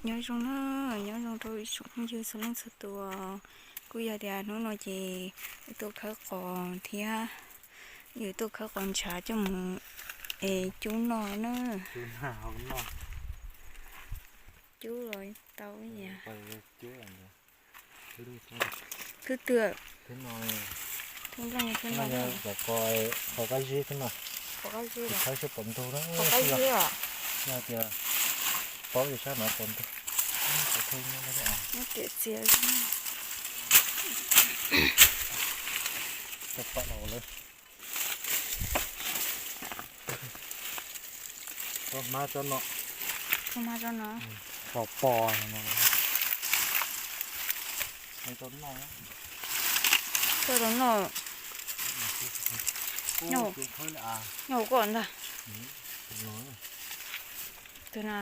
Nyob zoo na, nyob zoo rau ib tsoom phooj ywg txhua leej txhua tus. Kuj yog tias hnub no ces yuav tuaj khawb qos thiab, yuav tuaj khawb qos ntshav coj mus es cub noj na. Cub los tau ib yam. Thwb twg? Thwb nplooj, thwb no. Qos kab zib thwb no. Qos kab zib, tsis khawb sab pom ntug na. Qos kab zib os. Yog tias paub tias sab no pom ntug. Nyob tiam txias. Tau pom los lawm. Tso hmab tso no. Tso hmab tso no. Pos pos no. Tso no. Tso no. Nyob hauv koj ntag. Tus na.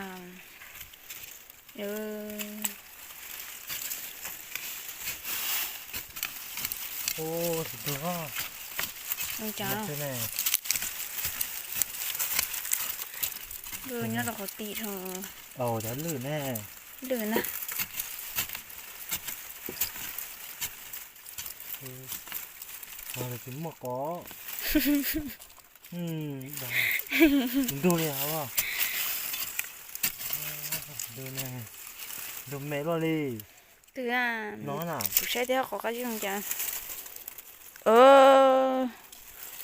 Nyob rau qhov tim. Cov lwj ne. Lwj na. Tsis muaj qos. Ntug li os. Ntug me luaj li. Twg a? No na. Kuv saib tib qos qab zib zoo cas.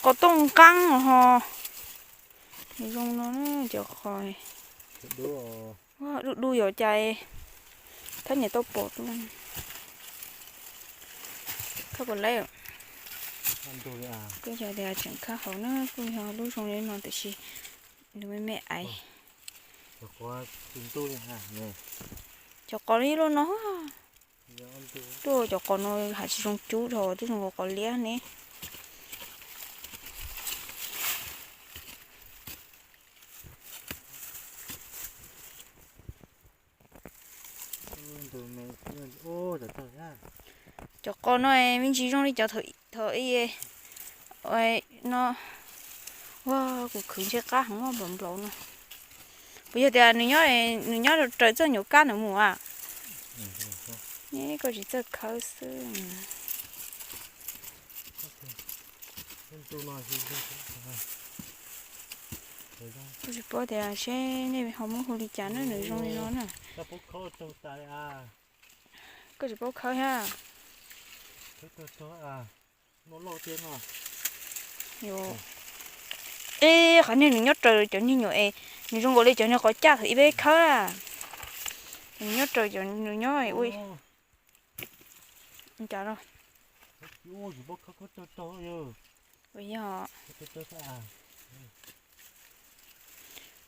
Qos tooj nqeeb ho. Zoo no cov qos. Dub dub yom cas. Thab niam tau pom. Khawb pom lawm. Kuj yog tias tseem khawb hauv na, kuj yog lub zoo li no tiam sis nws me me aiv. Cov qos li lub no. Tuaj cov qos no hais tsis zoo cub dhau, twb zoo qos liab ne. Cov qos no me ntsis zoo li cov thaum i no. Ua kuv khwv ntshe qab heev npaum nplaum no. Puas yog tias nws nyob, nws nyob raws txoj nyuam kab ntawd mus a? Koj tsis txawj khawb xwb. Koj tsis paub tias seb nej ho muab hu li cas na, nws zoo li no na. Koj tsis paub khawb thiab. Eb, qhov niag nws nyob raws cov niag nyuam es, nws zoo nkaus li cov niag qos caj thaum ib peb khawb na. Nws nyob raws cov nws nyob ua cas los. Yog.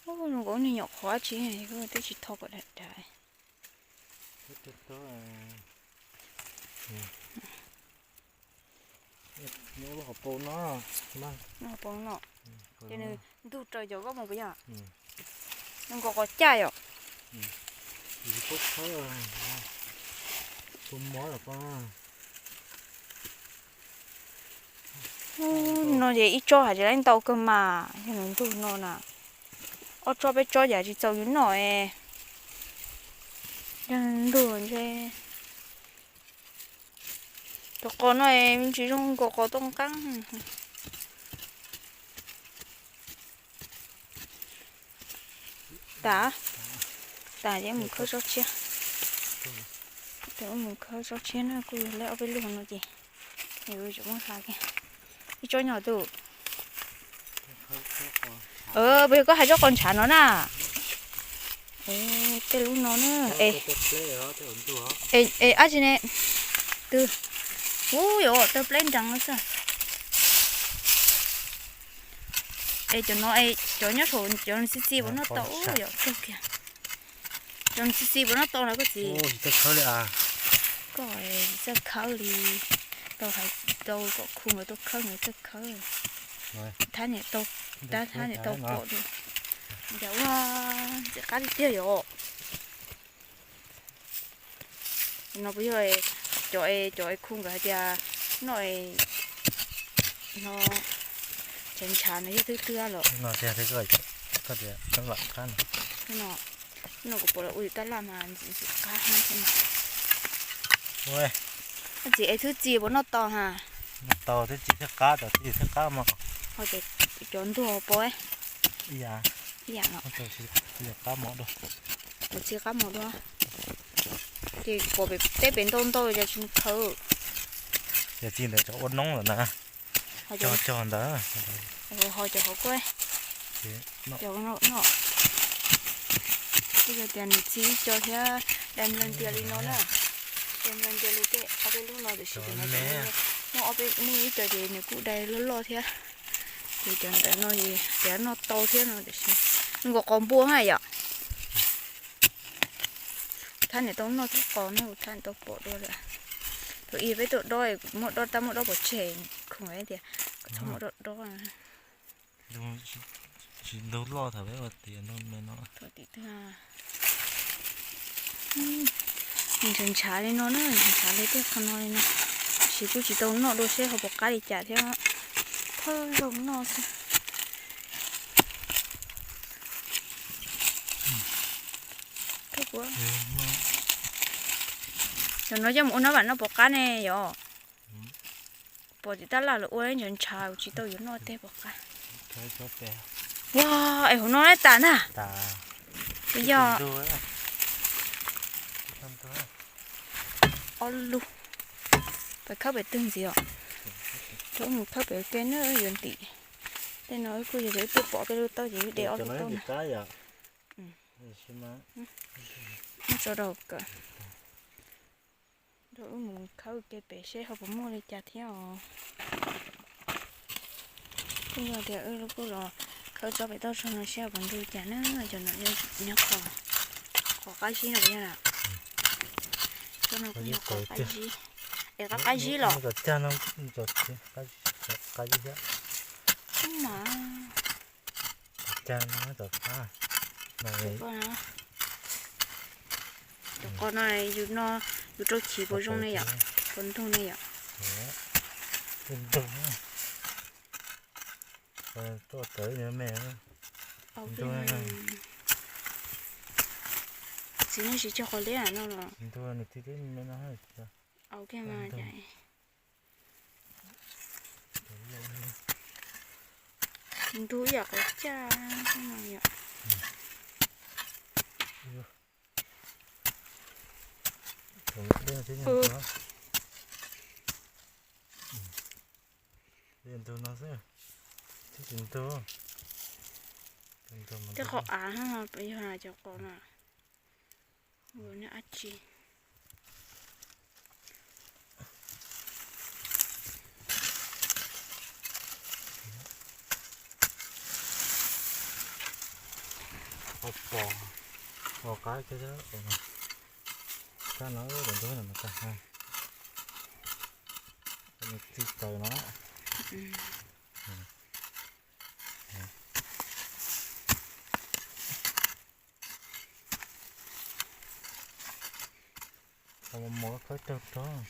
Zoo nkaus niag nyuam qhuav tsis, twb tsis tho kom dav dav. Hauv paus no, ces nws ntug raws cov koj mus puas yog? Nws nkaus qos caj yom. No ces ib tsob hais tsis laib ntau kawg mas yog nws ntug no na. Ob tsob peb tsob yam tsis txaus yus noj. Yog nws ntug ntshe. Cov qos no me ntsis zoo nkaus qos tooj nqeeb. Tas, tas ces mus khawb tsob tshiab. Mus khawb tsob tshiab na, kuj yog lawv ob peb lub no ces yuav tsum muab hla kiag. Ib tsob nyob tus. Puas yog koj hais tsob qos ntshav no na? Tej lub no na. Es ab tsi ne? Twg? Ub, yuav tawg pleb nrees no xwb. Es cov no, cov nyob saum cov txi txiv puas noj tau? Ub, yog kawg kiag. Cov txi txiv puas noj tau no koj txiv? Koj txawj khawb li, tau hais tau kom khu nkawd tuaj khawb nkawd txawj khawb. Thab niam tau, thab niam tau pom. Cas ua ntxim qab tiag tiag yom. No puas yog cov, cov khu nkawd hais tias noj no, cov ntshav no yog twg twg los? No kuv pom lawv ua yus tab laj mas ntxim ntxim qab thiab. Ua, txiv es thwb txi puas noj tau ha? Noj tau, thwb txi thiaj qab, cov txi thiaj qab mas. Ho cov ntuag pom ib yam, ib yam no. Qab mos dua. Cov txi qab mos dua. Ces pom pem teb pem ntau ntau cas tsis mus khaws. Cov txi ntawd cov ua noob lawm na. Cog cog ntawd. Ho cov hauv kuj, cov no, kuj yog tias nws txi ib co thiab, dai nplees ntias li no na. Dai nplees ntias li tej ob peb lub no tiam sis muaj ob peb, muaj ib co ces nws kuj dai loj loj thiab. Ces cov ntawm no ces noj tau thiab no tiam sis nkaus qos npua na yom. Thab niam tau noj tib qos ne, thab niam tau pom dua lawm. Thaum ub peb tuaj dob, muaj dob tab muaj dob pov tseg, khoom tias txhob muaj dob dob. Tsis ntug loj thaum peb ua tiav ntug me no. Thaum tim twg ntshav ntshav li no na, ntshav ntshav li tej qhov no li no. Tab sis kuj tsis tau noj dua seb ho puas qab li cas thiab. Thawj zaug noj xwb. Cov no coj mus ua nab vam noj puas qab ne yom? Pom tim tab laj lawv ua ntshav ntshav tsis tau yuav noj tej puas qab. Ua, es hauv no tas na. Yog ob lub. Pes khawb pes twg ntxiv os? Rau mus khawb pem ke na yuav ntim. Tej no wb kuj yog wb twb pom tej lub tauj ces wb de ob lub tauj na. Muab tso rau kawm. Rau wb mus khawb ke pem seb ho puas muaj li cas thiab os. Kuj yog tias wb kuj los khawb tsob pem toj tsog no seb ho puas ntug cas na, cov no nyob qhov, qhov qab zib no puas yog na? Tsob no kuj yog qhov qab zib. Es qab qab zib los? Qab zib thiab. Ub mas. Cov qos no yus no, yus rau chiv puas zoo ne yom? Puas ntug ne yom? Ntug. Tuaj tawv me. Txiv neej tsis cog qos liab no los? Ntug, nws tib tib me no. Au kiag mas cas. Ntug ib yam qhov caj no yom. Ntug no xwb, tsis ntug. Tej qhov av no yog cov qos no. Ua nej ab tsi. Qos pom, qos qab kiag, qab no kom ntug no tag, nws txi taws no. Qhov mos mos khawb raug rog,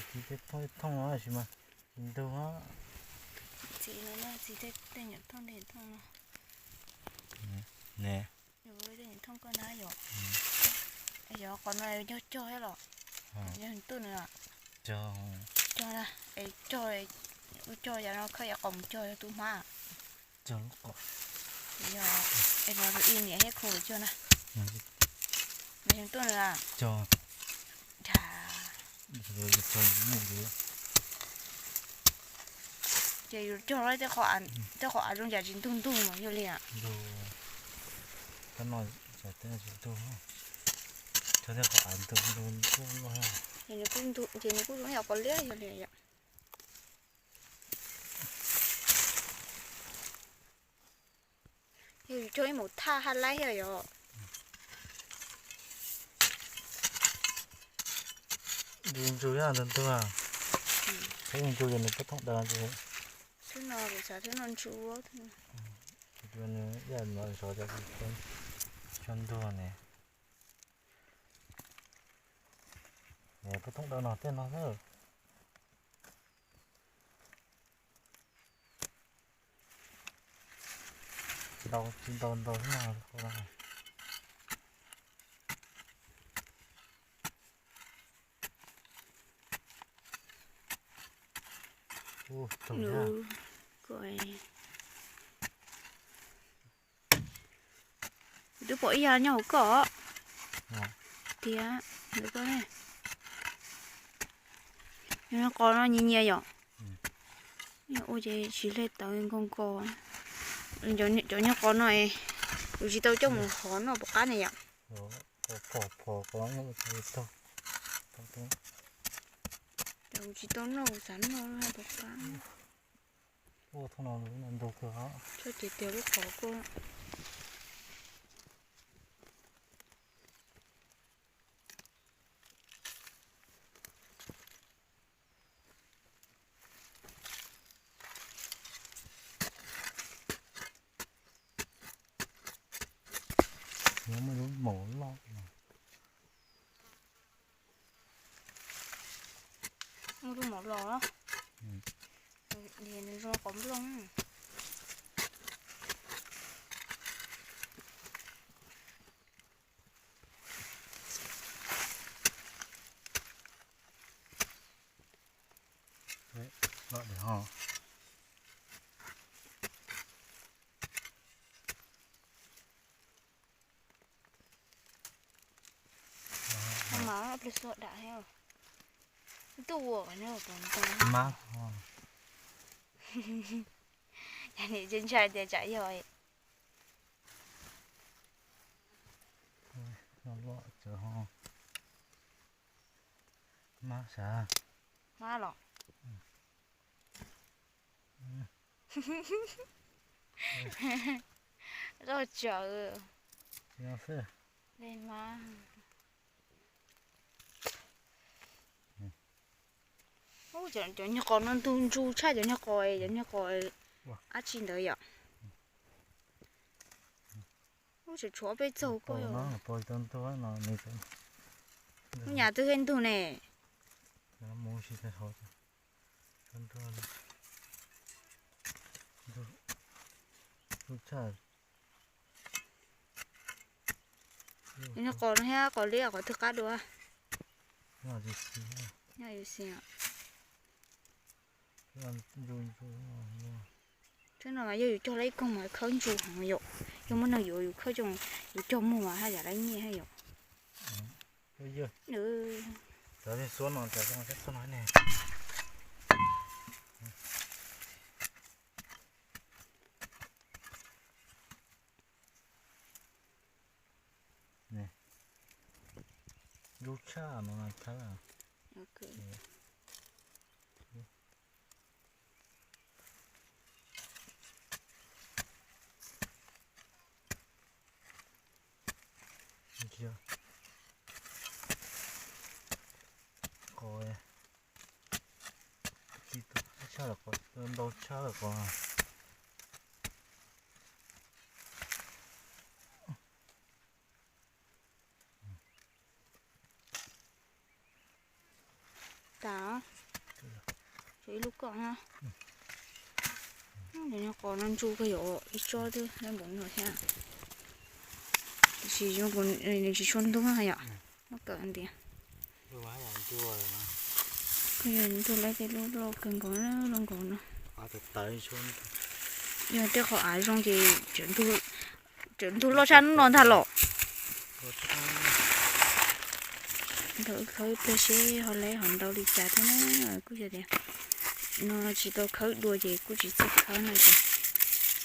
txiv tej thooj tej thooj no tab sis mas tsis ntug. Txiv no txiv tej nyuam thooj tej thooj no. Ne, tej nyuam thooj koj na yom. Yog qhov no yog cog thiab los? Yog tuaj no. Cog na, es cog, ua cog yam no khawb yam qos mus cog yog tub hmab. Cog lub qos. Yog, es no tus ib niam thiab khu cog na. Mas yog tuaj no. Cog. Ces yus cog tej qhov av zoo cas tsis ntug ntug mas yog li. Ntug, cov no tsis ntug, cog tej qhov av ntug ntug ntug. Ces nws kuj zoo yam qos liab yog li yom. Yog yus cog ib mus thaj haj laib thiab yom. Ntug ntug yog ntug ntug, ntug ces nws poob thooj daws. Xwb no xav xwb no ntsuab. Nws ib yam no zov cov, cov ntug ne. Poob thooj daws no tej no xwb. Ntau tsis ntau ntau xwb no. Ub, ko, twb pom ib yam nyob hauv koj tiag. Ntawm koj ne, nyob qos no nyias nyias yom. Ua ces tsis hle tawv nkaus nkaus. Cov nyob qos no es kuv tsis tau coj mus hov noj puas qab ne yom. Kuv tsis tau noj, kuv xav noj puas qab. Txhob ces tias lub qhov koj. Muaj lub mom loj. Muaj lub mom los. Nws zoo qos nplooj. Loj diam ho. Mas pliag xua dam thiab. Ntuj ua nyob tom ntoo. Mab. Yog nim ntshai tias tsam yog. Loj loj tsawv ho. Mab sav. Mab los. Loj tsawv. Li mab. Cov nyuag qos no ntug ntsu tshaj cov nyuag qos, cov nyuag qos dab tsi ntawd yom. Ub, tshuav peb txaug koj. Ub, nyab twb hej ntug ne. Cov nyuag qos no thiab qos liab qos twg qab dua? Nyob yus xis. Thaum no mas yog yus cog lawm ib koog mas khawb ntsu heev yom. Yog muaj neeg yuav yus khawb coj, yus cog muag mas haj yam lawv nyiaj thiab yom. Ntub tshaj no na, thab. Qos, tshaj lawm qos, ntau tshaj lawm qos. Tas, tshuav ib lub koj na. Nws qos no ntsu kawg yom, ib tsob twb lawm npaum no thiab. Tiam sis zoo nws tsis tshua ntug yom, muab kawm ntiag. Yog ntug lawm tej lub loj kawg nkaus, loj nkaus no. Yog tej qhov av zoo ces tseem ntug loj tshaj hnub no ntag los. Nrog wb khawb ib pliag seb ho lawv ho ntau li cas thiab na. Kuj yog tias no tsis tau khawb dua ces kuj tsis txawj khawb no ces,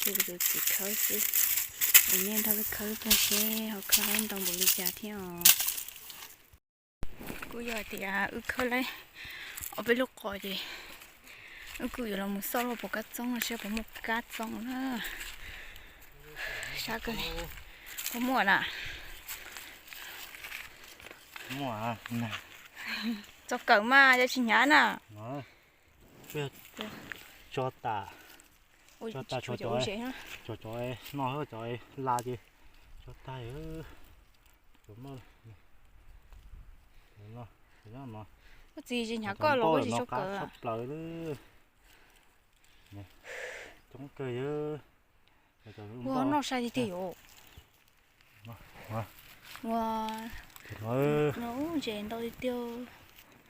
ces kuv tus txiv khawb xwb. Es nej nrog wb khawb ib pliag seb ho khawb lawv ntau npaum li cas thiab os. Kuj yog tias wb khawb lawm ob peb lub qos ces wb kuj yuav los mus xauj los puas kab txoob no seb puas muaj kab txoob na. Sab kawg li. Puas muaj na? Txaus kawm mas yog tsis hnyav na. Tso tas, tso tas, tso cov, cov no, cov la ces tso tas. Ua txiv tsis hnyav koj los koj tsis tso kawm. Tshaj plaws li. Coob kawg. Ua noj sai tiag tiag yom. Ua, no ntses ntau tiag tiag.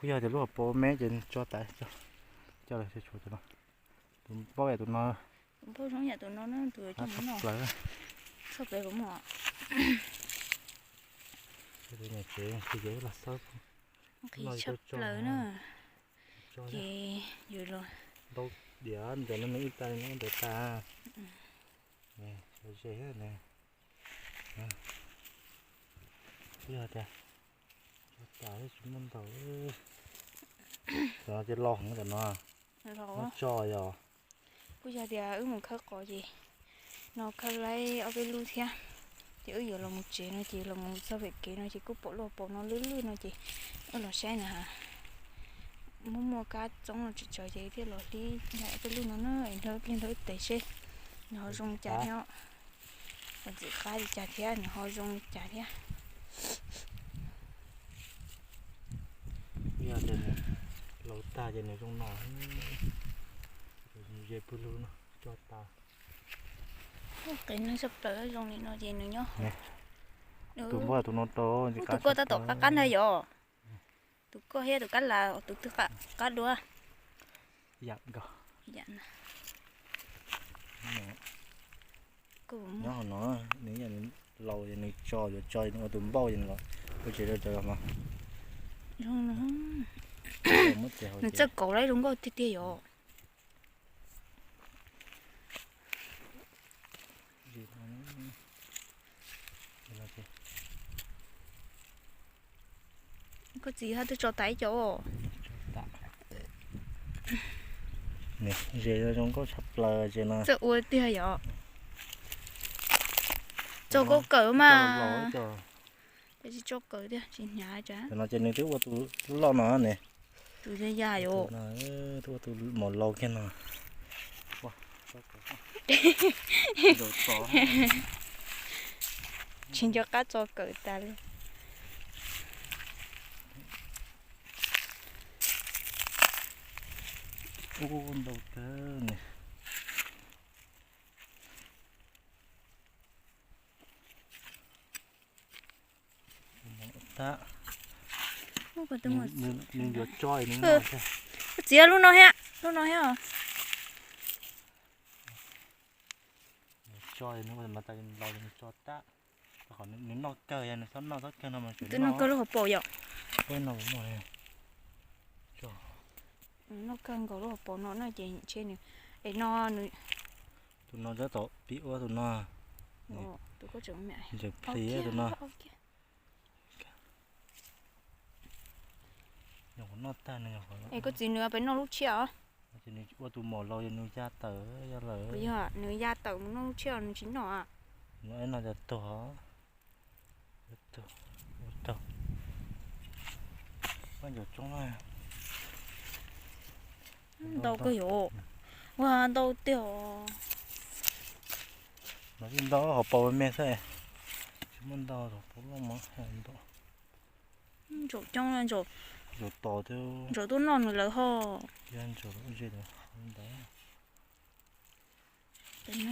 Kuj yog tias lub hauv paus me ces tso tas, coj los tshuav cov no. Tus npauj yam tus no. Tus npauj zoo yam tus no na, tus yuav coj mus noj. Txog pem kuv mus. Tsev los xab, qhib tshaj plaws na. Ces yus los ntau diam ntawm no nws ib tais no ntawd tas. Ze ne, yog tias tso tas tsis muaj ntau. Tam no ces los heev tam no. Muab tso yog. Kuj yog tias wb mus khawb qos ces no khawb laib ob peb lub thiab. Ces wb yuav los mus tsev no ces los mus txog pem kev no ces kuj pom luaj pom no lwj lwj no ces wb los saib na. Muaj muaj kab txoob no tsis tsawg ces thiaj los hlib ob peb lub no na, nrog ib pliag nrog wb tes seb nws ho zoo li cas thiab. Ntxim qab li cas thiab, nws ho zoo li cas thiab. Yog tias nws laus tag ces nws zoo no, ze pw lug no tso tas. Qis neeg tshaj plaws zoo li no ces nws nyob. Tus npauj tus no rau, tus koj tab tom qab qab ntag yom. Tus koj thiab tus kab las tus twg qab dua? Nyob no, nws yog nws laus es nws tso, yuav tso nws ua tus npauj es nws los ua tsev rau cov no. Nws txawj kaus laib zoo nkauj tiag tiag yom. Koj txiv ho twb tso tas ib co. Ze zoo nkauj tshaj plaws ces no. Txawj ua tiag yom. Tso nkauj kawm mas. Tsis tso kawm tiag tsis hnyav. Tam no ces nws twb ua tus loj no ne. Tus ya ya yom. Twb ua tus maum laus kiag no. Tsis nco qab tso kawm tas li. Ntau kawg ne. Tab, nws yuav tso nws noj. Txiv, lub no thiab, lub no thiab. Tso nws ua mas tas los nws tso tab. Qhov nws noj kawg, yog nws txhob noj txhob kawg no mas twb noj kawg lub hauv paus yom. Puab no muaj. Noj kawg nkaus lub hauv paus no no ces ntshe nws, es no nws. Tus no tab tom pib ua tus no. Ntses plis tus no. Nyuam qhuav noj tag nws. Es koj txiv nws pem noj lub tshiab os. Ces nws ua tus maum laus yog nws ya tawm, yog lawm. Yog nws ya tawm mus noj lub tshiab nws tsis noj. Noj cov tuag, tuag, ua tuag. Ntau kawg yom. Ua ntau tiag os. No tsis ntau, hauv paus me xwb, tsis muaj ntau, hauv paus loj mas ntau. Ntsaum coob, ntsaum, ntsaum tuaj noj nws lawv ho. Ntsaum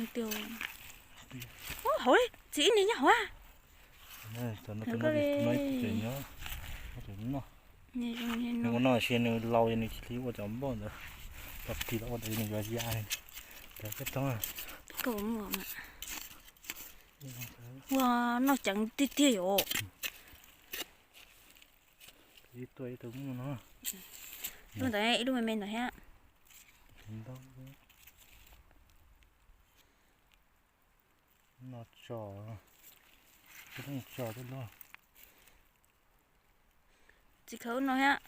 ntawd. Hauv, txiv ib niag nyob hauv. Nws ua no sis nws laus nws cia li ua cov npauj ntawd, cov plis los ua ntawd nws yuav ya. Ua noj ceev tiag tiag yom. Ib tug ib tug muaj no. Lub ntawd ib lub me me ntawd thiab. No tso, tso twb luaj. Txiv khawb no thiab.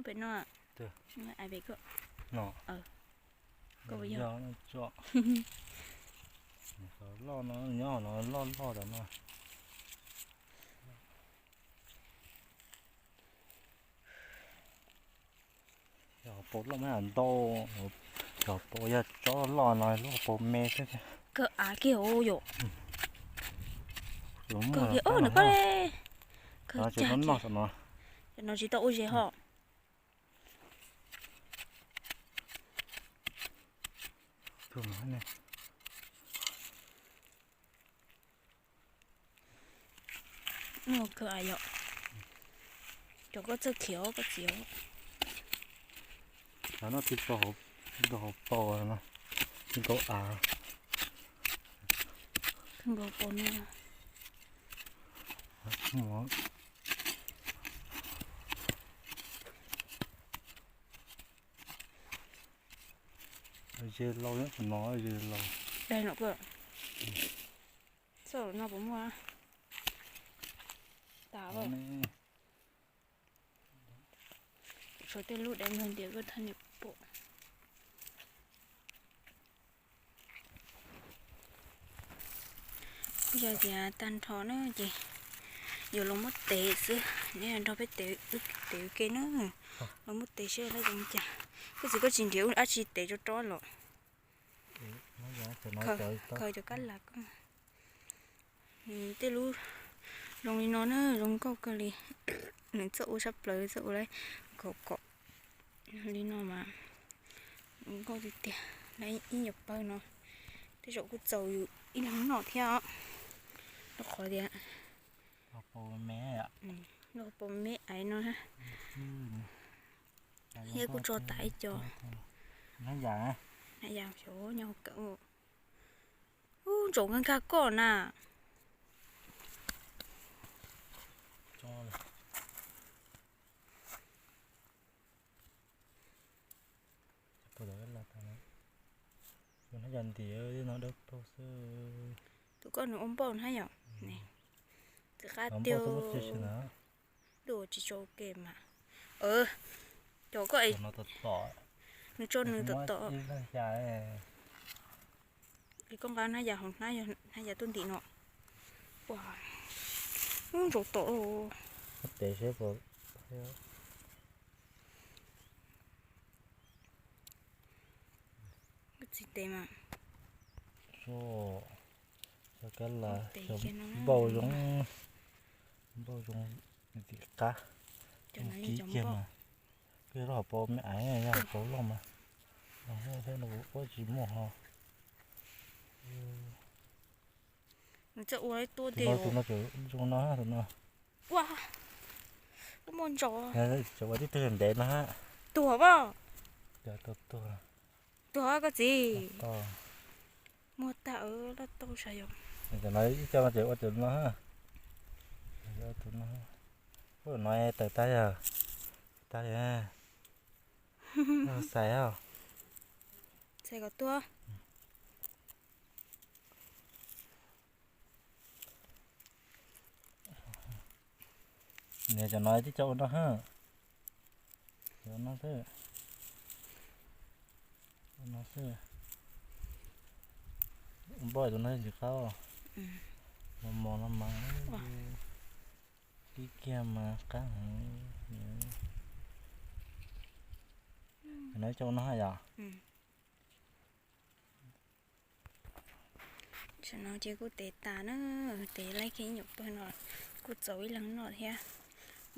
Pem no. No. Koj yog no tso. Loj no nyob no loj loj tam no. Cov paus loj mas ntau, cov paus yog tsob loj no lub paus me xwb. Kawg av kiag yom. Kawg kiag, nws kawg li. Kawg no tsis tau ua zes ho. Kawg av yom. Koj txawj khiav koj txiv. Noj tib nkaus hauv paus no, tib nkaus av. Nkaus paus no. Ze laus nyob qhov no, ze laus. Dai no koj. Txoj no puas muaj? Tas. Tshuav tej lub dai nag ntiav koj thaj niam pom. Yog tias tag nrho na ces yuav los muab tev xwb, neb nrog peb tev, wb tev ua ke na. Los muab tev seb lawv zoo cas. Koj txiv koj tsis nrhiav dab tsi tev rov rov los. Khaws cov kab las koj. Nws tej lub zoo li no na zoo nkauj kawg li. Nws txawj ua tshaj plaws, txawj ua lawm kom kom li no mas zoo nkauj tiag tiag. Lawm ib nyuag pawg no tej zaum kuj txaus yus ib leeg noj thiab. Rau qhov tias lub hauv paus me aiv no thiab kuj tso tas ib co. Hnab yas xyov nyob hauv kawm. Ub, ntsaum nkag nkag koj na. Hnab yas ntim no dawb paug xwb. Tus koj nws ua npauj hnab yom. Txiv qab tiag. Ntuj tsis tso ua ke mas. Cov koj es nws tso nws tom tom. Es koj nqa hnab yas hauv, hnab yas tuaj ntim no. Ua, ub, ntsaum tom. Tev seb puas. Koj txiv tev mas. Cov kab las, cov npauj zoo, npauj zoo, tim qab. Kib kiag mas. Koj yog lub hauv paus me aiv, yog hauv paus loj mas. Thiab no kuv ua tsis muaj ho. Nws txawj ua ib tuab tes. Tus no zoo no, tus no. Ua, lub muaj ntsaum. Cov ua tib tug ntev no ha. Tuag as. Tuag, tuag koj txiv. Muag tag loj tau sas yom. Cov no ib co no ces ua tus no ha. Ua tus no. Ua no tawm tag yog. Tag li. Xais os. Xais kom tuag. Niam cov no tib co ua no ha. Cov no xwb. Ua no xwb. Npauj tus no tsis qab. Mos mos no mas. Kib kiag mas qab heev. Cov no tib co ua no ha yom. Tam no ces kuj tev tas na, tev laib kiag ib nyuam pawg no, kuj txaus ib leeg noj thiab.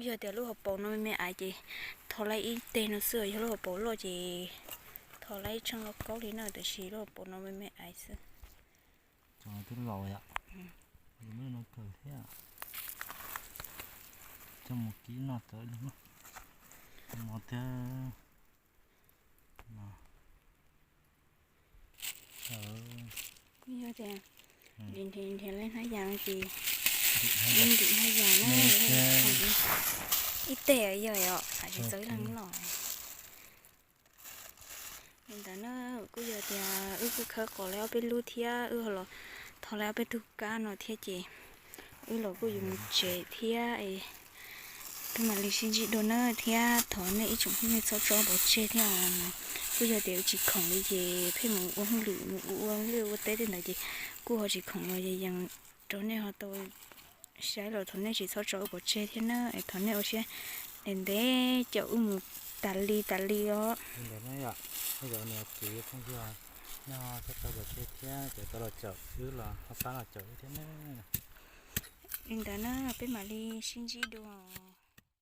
Yog tias lub hauv paus no me me aiv ces thov laib ib teg no xwb, yog lub hauv paus loj ces thov laib ib tsheej loj kaub li na, tab sis lub hauv paus no me me aiv xwb. Cov twb laus yom. Muab no kawg thiab. Coj mus kib noj tau ib leeg noj. Mov thiab. Kuj yog tias nrhiav nrhiav leej hnab yas no ces ib ntim hnab yas na, ib teg yog os, hais tsis txaus ib leeg los. Li ntawd na, kuj yog tias wb kuj khawb qos lawm ob peb lub thiab, wb los thov lawm ob peb tug kab no thiab ces wb los kuj yuav mus tsev thiab es peb mam li sib ntsib dua na thiab thov nej ib tsoom phooj ywg txhob tso pov tseg thiab os. Kuj yog tias wb tsis khoom li ces pheej mus ua hauj lwm mus ua ua liaj ua teb tej ntawd ces kuj ho tsis khoom los ces yeej rau nej ho tau saib los thov nej tsis txhob tso wb pov tseg thiab na, es thov nej ua siab ntev ntev caum wb mus tas li tas li os. Li ntawd na yom, nej cov niam txiv phooj ywg, nej ho txhob tso pov tseg thiab, cov tau los caum wb los ho pab los caum wb thiab na. Li ntawd na, peb mam li sib ntsib dua.